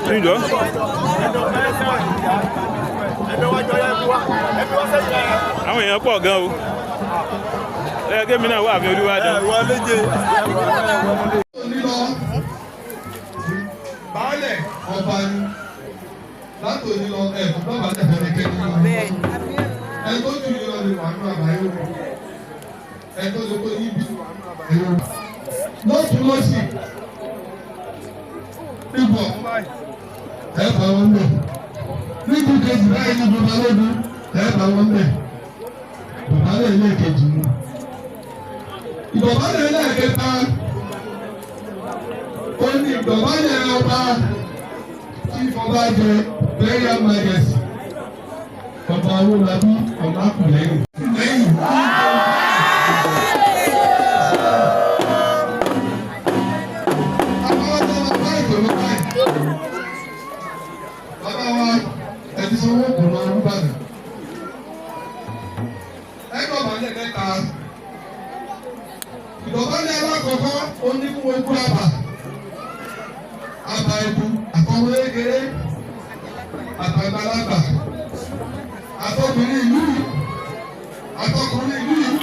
Níjọ́. Àwọn èèyàn pọ̀ gan o. Ẹ kémi náà wà fi Olúbàdàn. Lílọ baálẹ̀ ọba ni látòní lọ ẹ̀ fún bàbá tẹ̀ fẹ́ kẹ́kẹ́ ẹ tó jù yín lọ lè wà nínú àbáyé o, ẹ tó lè kó yín bí èrò lọ́tún lọ́sì níbọ̀ ẹ bá wọn bẹ̀ níbi kejì báyìí, níbi balógun ẹ bá wọn bẹ̀. Ìdọ̀bálẹ̀ ẹlẹ́ẹ̀kejì ni. Ìdọ̀bálẹ̀ ẹlẹ́ẹ̀kẹta ó ní ìdọ̀bálẹ̀ ọba tí ọba jẹ, Royal Majesty Ọba Owólabí Ọlákùlẹ́yìn. Lẹ́yìn. Àwọn ọmọ bá ìdòwò báyìí. Bàbá wa, ẹ ti sanwó kò lọ Olúbàdàn. Ẹ dọ̀bálẹ̀ mẹ́ta. Ìdọ̀bálẹ̀ alákọ̀ọ́kọ́ ó ní fún ogún àbà. Àbà ẹ̀dùn àtọmọ kékeré àtàgbàlagbà àtọkùnrin ìlú yìí, àtọkùnrin ìlú yìí,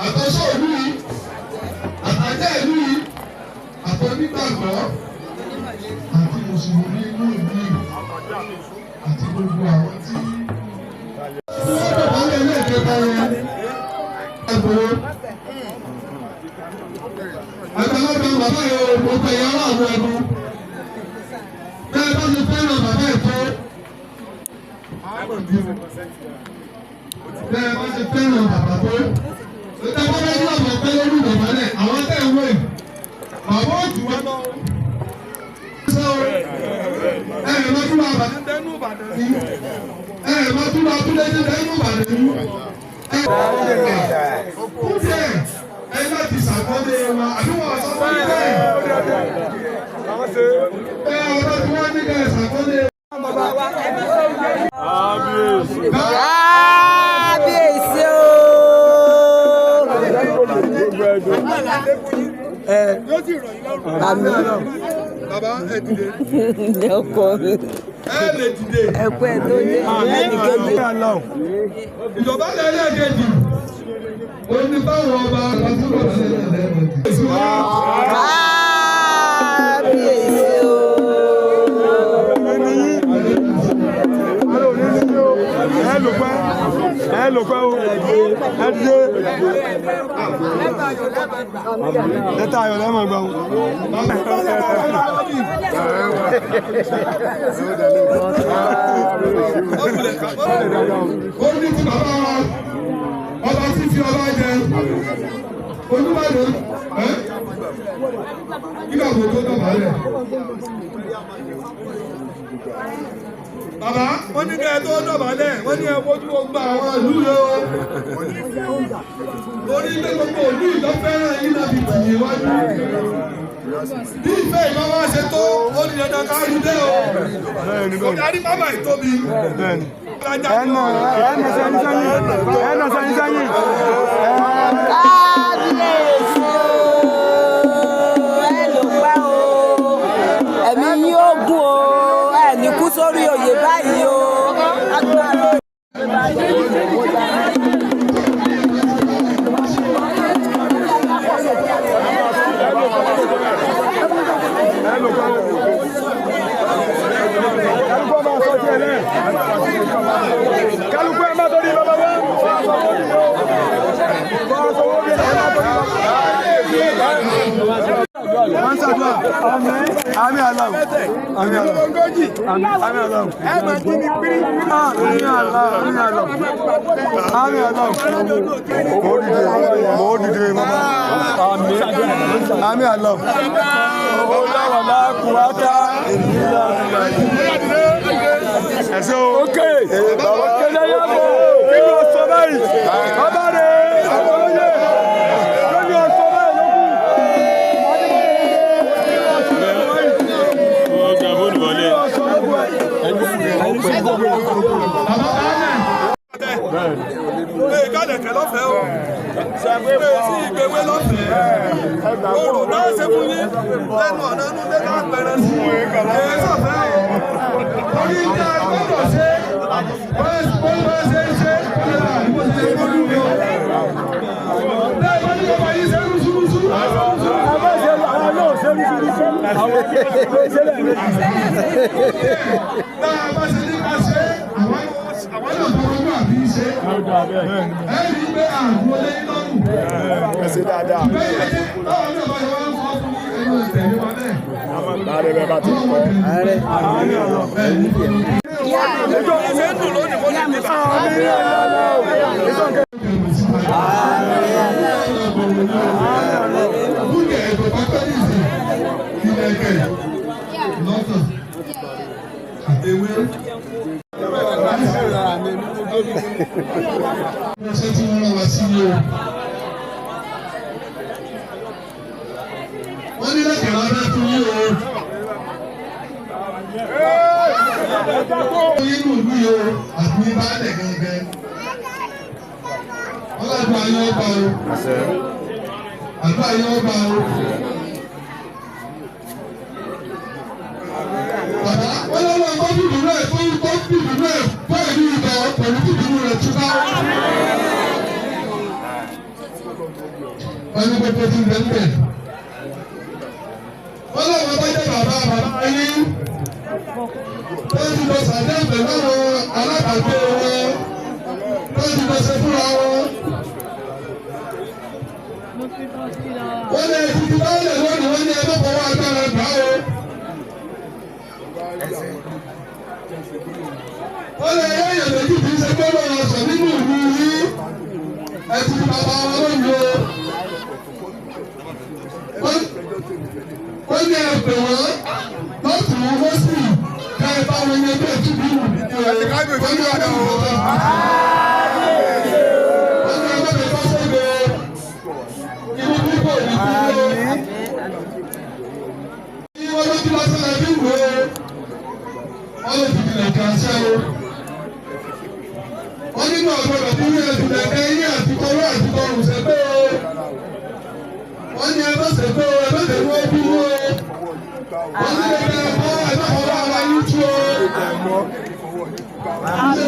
àtọṣọ ìlú yìí, àtàjẹ́ ìlú yìí, àtọnígbàgbọ́ àti mùsùlùmí inú ìlú yìí àti gbogbo àwọn tí wọ́n dọ̀bálẹ̀ lẹ́ẹ̀kẹta yẹn ẹgbẹ̀rún àgbàlagbà bàbá yẹn o. Gbogbo ẹ̀yà aláàbò ẹ̀dùn bẹ́ẹ̀ bá ṣe fẹ́ràn bàbá ẹ̀ tó, bẹ́ẹ̀ bá ṣe fẹ́ràn bàbá tó, ìta bá bá ní ọ̀bọ̀ pẹ́ lórí ìdọ̀bálẹ̀ àwọn tẹ̀ ń wò yìí, bàbá ó jù wọ́n lọ. Ṣé o ẹ ẹ̀ máa túbọ̀ àbàdàn tẹ́nu Ìbàdàn ní ẹ ẹ̀ máa túbọ̀ abúlé ní tẹ́nu Ìbàdàn ní ẹ kú díẹ̀ ẹ láti ṣàkọlé wa àbí wọn sọ fún mi bẹ́ẹ̀ ẹ ọ̀rọ̀ tí wọ́n ní kẹ́ ẹ ṣàkọlé. Kábíyèsí o. Àmín. Bàbá, ẹ dìde. Ọkọ mi. Ẹ lè dìde. Ẹkú ẹ tó dé ẹnì kejì. Ìjọba lẹ́lẹ́kejì ó ní báwọn ọba àtúbọ̀ sílẹ̀ lẹ́nu. Kábíyèsí o. Ẹ lò pẹ́, ẹ lò pẹ́ o, ẹ dìde. Lẹ́tà ayọ̀ lẹ́mọ̀ gbà o. Ó ní ti bàbá wa ọba títí ọba jẹ Olúbàdàn ẹ nígbà wo tó dọ̀bálẹ̀. Bàbá, wọ́n ní kẹ́ ẹ tó dọ̀bálẹ̀, wọ́n ní ẹ fojú gbogbo àwọn ìlú rẹ o. Torí pé gbogbo ìlú ìlọ fẹ́ràn yín náà fi tì yín wájú. Bí ìfẹ́ ìbá wá ṣe tó, ó ní dandan ká rí dé o. Kò darí bàbá ìtóbi. Bẹ́ẹ̀ni. Ẹnà ẹnà sẹ́yìn sẹ́yìn ẹnà sẹ́yìn sẹ́yìn. Kábíyèsí o. Ẹ lò pẹ́ o. Ẹ̀mí yín ó gùn o. Ẹ ní kú sórí oyè báyìí o. Agbára. Ẹ lò pẹ́ o. Kálukú ọmọ sọ tiẹ̀ lẹ̀. Kálukú ẹ má torí bàbá wa. Wọ́n sọ wọ́n bí ẹ má torí bàbá. Wọ́n ṣàdúrà. Àmín Aláwọ̀. Àmín Aláwọ̀. Àmín Aláwọ̀. Àmín Aláwọ̀. Àmín Aláwọ̀. Àmín Aláwọ̀. Mo dìde, mo dìde bàbá. Àmín. Àmín Aláwọ̀. Ó dáwà lákùúrátà. Ẹ̀sẹ̀ o. Ókè. Bàbá kéde yàgò. Kí ni o sọ báyìí? Bàbá rẹ̀ àwọn olóyè. Kí ni o sọ báyìí lókù? Wọ́n gba fóònù wọlé. Bàbá baálẹ̀. Ee kálẹ̀kẹ̀ lọ́fẹ̀ẹ́ o. Ee sí ìgbéwé lọ́fẹ̀ẹ́. Orò náà ṣe fún yín lẹ́nu ọ̀nà inú ilé náà pẹ̀rẹ̀ sí i. Sọ̀fẹ́ o. Orí ìjà gbọ́dọ̀ ṣe bọ́ọ̀ ṣe ń ṣe bó ṣe ṣe lórí mi o. Bẹ́ẹ̀ bá ní ọmọ yìí ṣe rúṣurúṣu. Bá a bá ṣe ní ká ṣe àwọn náà tó rọ́gbà bí í ṣe. Ẹ rí i pé àgbo lẹ́yìn lọ́rùn. Ẹ ṣe dáadáa. Bẹ́ẹ̀ ni báwọn náà bá ṣe wá ń sọ fún yín ẹnu ìtẹ̀lé wa bẹ́ẹ̀. Láàrin bẹ́ẹ̀ bá ti kọ́. Ètò ìṣe ń dùn lónìí kó ní ìdíbà. Ṣé tí wọ́n rán wa sí ní o? Wọ́n ní lẹ́kẹ̀ẹ́ lábẹ́ fún yín o. Fún yín nù ìlú yìí o, àti ní baálẹ̀ gangan. Wọ́n lájú ayé ọba o. Àdúrà ayé ọba o. Bàbá wọ́n lọ́wọ́ ọkọ̀ bìbí rẹ̀ fún tó bìbí rẹ̀ fún ìlú ìbọ̀ pẹ̀lú bìbí rẹ̀ túká. Wọ́n ní gbogbo ti bẹ̀ ń bẹ̀. Wọ́n lọ́wọ́ bá jẹ́ bàbá bàbá yín. Wọ́n ti lọ sàdé pẹ̀lú àwọn alábàágbé wọn. Wọ́n ti lọ ṣe fúnra wọn. Wọ́n lé títí báyìí lónìí wọ́n ní ẹgbẹ́ fọwọ́ agbára gbà ó. Wọ́n lé ẹyẹ méjì tí ń ṣe gbọ́dọ̀ ọ̀sán nínú ìlú yìí. Ẹ ti di bàbá wọn lónìí o. Wọ́n ní ẹ pè wọ́n lọ́tùn ún lọ́sì ká ẹ bá wọn yẹn bí ẹtú bí wù mí o. Wọ́n ní ọdún ìwọ̀n. Wọ́n ní ọdún ìfọ́ sẹ́gbẹ̀ẹ́. Irú pípò ní kúrò. Ní wọ́n lójú lásán la fi wò ó. Wọ́n lè fi ìlẹ̀ kan ṣẹ́ o. Wọ́n nínú ọ̀gbọ́dọ̀ fún yín ẹ̀fìlẹ̀ kẹ́ yín àti tọwọ́ àti tọrùn ṣẹ́gbẹ́ o. Wọ́n ní ẹ má ṣẹ́gbẹ́ o, ẹ má ṣe wọ́n bí wọ́n o. Wọ́n ní ẹgbẹ́ ẹ̀kọ́ ẹ má fọwọ́ ara yín tú o. Ṣé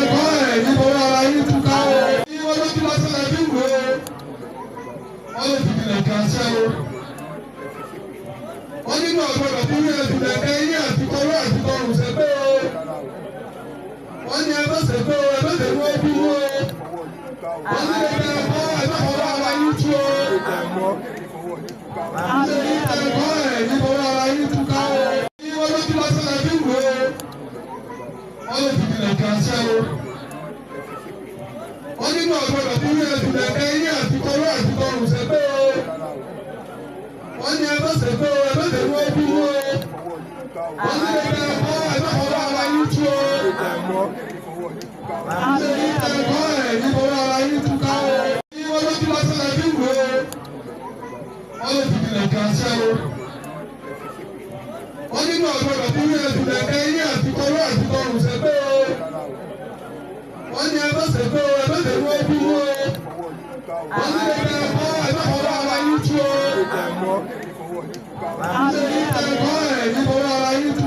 ẹ̀kọ́ ẹ̀ ní fọwọ́ ara yín tú ká o? Ní wọ́n lójú lásán la fi wò ó. Wọ́n lè fi ìlẹ̀ kan ṣẹ́ o. Wọ́n nínú ọ̀gbọ́dọ̀ fún yín ẹ̀fìlẹ̀ kẹ́ yín àti tọwọ́ àti tọrùn ṣẹ́gbẹ́ o. Wọ́n ní ẹ má ṣẹ́gbẹ́ o, ẹ má ṣe wọ́n bí wọ́n o. Wọ́n ní ẹgbẹ́ ẹ̀kọ́ ẹ má fọwọ́ ara yín tú o. Ṣé ẹ̀kọ́ ẹ̀ ní fọwọ́ ara yín tú ká o? Ní wọ́n lójú lásán la fi wò ó. Wọ́n lè fi ìlẹ̀ kan ṣẹ́ o. Wọ́n nínú ọ̀gbọ́dọ̀ fún yín ẹ̀fìlẹ̀ kẹ́ yín àti tọwọ́ àti tọrùn ṣẹ́gbẹ́ o. Wọ́n ní ẹ má ṣẹ́gbẹ́ o, ẹ má ṣe wọ́n bí wọ́n o. Wọ́n ní ẹgbẹ́ ẹ̀kọ́ ẹ má fọwọ́ ara yín tú o. Ṣé ẹ̀kọ́ ẹ̀ ní fọwọ́ ara yín tú ká o? Ní wọ́n lójú lásán la fi wò ó. Wọ́n lè fi ìlẹ̀ kan ṣẹ́ o. Wọ́n nínú ọ̀gbọ́dọ̀ fún yín ẹ̀fìlẹ̀ kẹ́ yín àti tọwọ́ àti tọrùn ṣẹ́gbẹ́ o. Wọ́n ní ẹ má ṣẹ́gbẹ́ o, ẹ má ṣe wọ́n bí wọ́n o. Wọ́n ní ẹgbẹ́ ẹ̀kọ́ ẹ má fọwọ́ ara yín tú o. Ṣé ẹ̀kọ́ ẹ̀ ní fọwọ́ ara yín tú